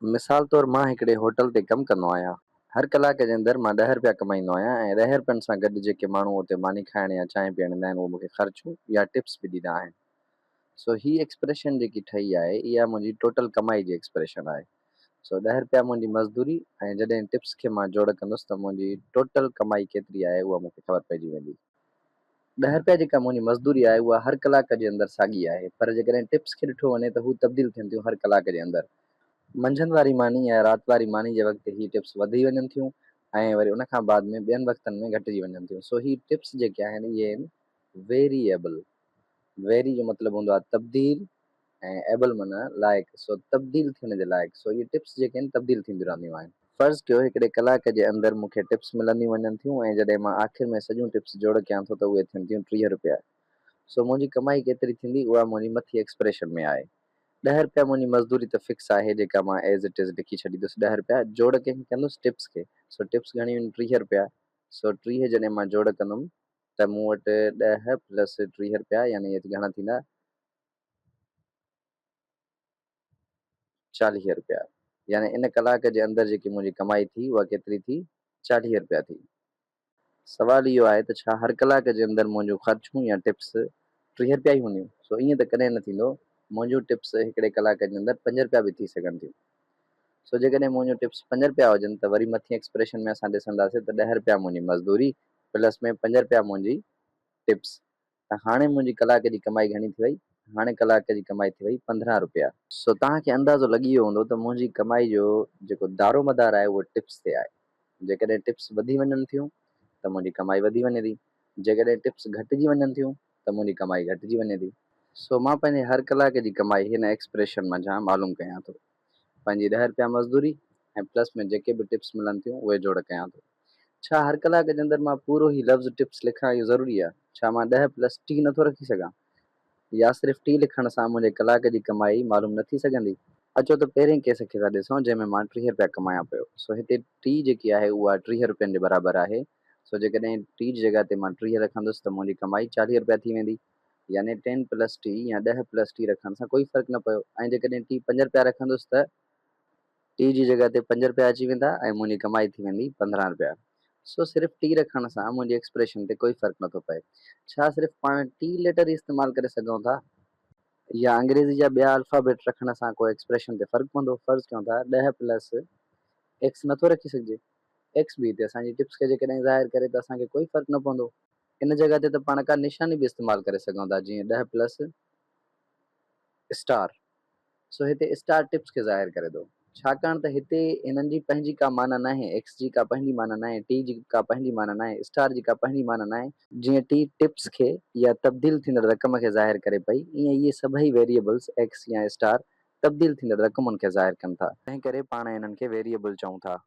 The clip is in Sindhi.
مثال طور مان هڪڙي هوٽل تي ڪم ڪندو آهيان. هر ڪلاڪ جي اندر مان ڏهه رپيا ڪمائيندو آهيان ۽ ڏهه رپين سان گڏ جيڪي ماڻهو اتي ماني کائڻ يا چانهه پيئڻ ايندا آهن اهي مون کي خرچون يا ٽپس به ڏيندا آهن. سو هي ايڪسپريشن جيڪي ٺهي آهي اها منهنجي ٽوٽل ڪمائي جي ايڪسپريشن آهي. سو ڏهه رپيا منهنجي مزدوري ۽ جڏهن ٽپس کي مان جوڙ ڪندس ته منهنجي ٽوٽل ڪمائي ڪيتري آهي اها مون کي خبر پئجي ويندي. ڏهه رپيا جيڪا منهنجي مزدوري آهي اها هر ڪلاڪ جي اندر ساڳي آهي پر جيڪڏهن ٽپس کي ڏٺو وڃي ته هو تبديل ٿين ٿيون هر ڪلاڪ جي اندر. منجهند واري ماني يا رات واري ماني جي وقت هي ٽپس وڌي وڃن ٿيون ۽ وري ان کان بعد ۾ ٻين وقتن ۾ گهٽجي وڃن ٿيون سو هي ٽپس جيڪي آهن اهي آهن ويري ايبل. ويري جو مطلب هوندو آهي تبديل ۽ ايبل معنيٰ لائق، سو تبديل ٿيڻ جي لائق، سو اهي ٽپس جيڪي آهن تبديل ٿينديون رهنديون آهن. فرض ڪيو هڪڙي ڪلاڪ جي اندر مون کي ٽپس ملنديون وڃن ٿيون ۽ جڏهن مان آخر ۾ سڄيون ٽپس جوڙ ڪيان ٿو ته اهي ٿين ٿيون 30 رپيا. سو منهنجي ڪمائي ڪيتري ٿيندي اها منهنجي مٿي ايڪسپريشن ۾ آهي. ڏهه رپيا منهنجي مزدوري ته فڪس آهي جيڪا مان ايز it is لکي ڇڏيندس ڏهه رپيا، جوڙ ڪنهن کي ڪندس ٽپس کي، سو ٽپس گهڻيون آهن 30 رپيا، سو 30 جڏهن مان جوڙ ڪندم ته مون وٽ ڏهه پلس 30 رپيا يعني گهڻا ٿيندا 40 رپيا يعني ان ڪلاڪ جي اندر جيڪي منهنجي ڪمائي ٿي اها ڪيتري ٿي 40 رپيا ٿي. سوال اهو آهي ته ڇا هر ڪلاڪ جي اندر منهنجون خرچون يا ٽپس 30 رپيا ئي هونديون؟ سو ائين ته ڪڏهن نه ٿيندو، منهنجون ٽپس هڪڙي ڪلاڪ جي اندر 5 رپيا به ٿي سگهن ٿيون. سو جيڪڏهن منهنجون ٽپس 5 رپيا هجن ته وري مٿين ايڪسپريشن ۾ اسان ڏسنداسين ته ڏهه رپيا منهنجي مزدوري پلس ۾ 5 رپيا منهنجي ٽپس ته هاڻي منهنجي ڪلاڪ جي ڪمائي گهڻي ٿي وئي؟ هاڻي ڪلاڪ جي ڪمائي ٿي وئي 15 رپيا. سو توهان کي اندازو لڳي ويو هوندو ته منهنجي ڪمائي جو جيڪو دارو مدار آهي اهو ٽپس تي آهي. جيڪڏهن ٽپس وڌي وڃن ٿيون ته منهنجي ڪمائي وڌي وڃي ٿي، جيڪڏهن ٽپس گهٽجي وڃن ٿيون ته منهنجي ڪمائي گهٽجي وڃي ٿي. سو مان پنهنجي هر ڪلاڪ جي ڪمائي هن ايڪسپريشن منجهان معلوم ڪيان ٿو. پنهنجي ڏهه رپيا مزدوري ۽ پلس ۾ جيڪي به ٽپس ملن ٿيون اهي جوڙ ڪيان ٿو. ڇا هر ڪلاڪ جي اندر مان پورو هي لفظ ٽپس لکان اهو ضروري آهي؟ ڇا مان ڏهه پلس ٽي نٿو رکي سگهان؟ يا صرف ٽي لکڻ سان منهنجي ڪلاڪ جي ڪمائي معلوم نه ٿي سگهندي؟ اچو ته پهرين ڪيس کي ٿا ڏسون جنهن ۾ مان 30 رپيا ڪمايان پيو. سو هتي ٽي جيڪي آهي اها 30 رپين جي برابر آهي. سو جيڪڏهن ٽي جي جڳهه تي مان 30 رکندس ته منهنجي ڪمائي 40 رپيا ٿي ويندي. يعني ٽين پلس ٽي يا ڏهه پلس ٽي رکڻ سان ڪوئي فرق نه پيو ۽ جيڪڏهن ٽي 5 رپيا رکندس ته ٽي جي جڳهه تي 5 رپيا اچي ويندا ۽ منهنجي ڪمائي ٿي ويندي 15 رپيا. سو صرف ٽي رکڻ سان منهنجي ايڪسپريشن تي ڪوئي فرق نٿو پئي. ڇا صرف پاڻ ٽي ليٽر ئي استعمال ڪري سگهون ٿا؟ يا انگريزي جا ٻيا الفابيٽ رکڻ سان ڪو ايڪسپريشن تي فرق پوندو؟ فرض ڪيون ٿا ڏهه پلس ايڪس نٿو رکي سگهجي. ايڪس به هتي اسان جي ٽپس کي جيڪڏهن ظاهر ڪري ته اسان کي ڪوئي فرق نه پوندو. ان جڳهه تي ته پاڻ ڪا نشاني به استعمال ڪري سگهون ٿا جيئن ڏهه پلس اسٽار. سو هتي اسٽار ٽپس کي ظاهر ڪري ٿو. ڇاڪاڻ ته هتي هنن جي پنهنجي ڪا معنيٰ ناهي، ايڪس جي ڪا پنهنجي معنيٰ ناهي، ٽي جي ڪا پنهنجي معنيٰ ناهي، اسٽار جي ڪا پنهنجي معنيٰ ناهي. جيئن ٽي ٽپس کي يا تبديل ٿيندڙ رقم کي ظاهر ڪري پئي، ايئن اهي سڀئي ويريئبلز ايڪس يا اسٽار تبديل ٿيندڙ رقمن کي ظاهر ڪن ٿا. تنهنڪري پاڻ انهن کي ويريئبل چئون ٿا.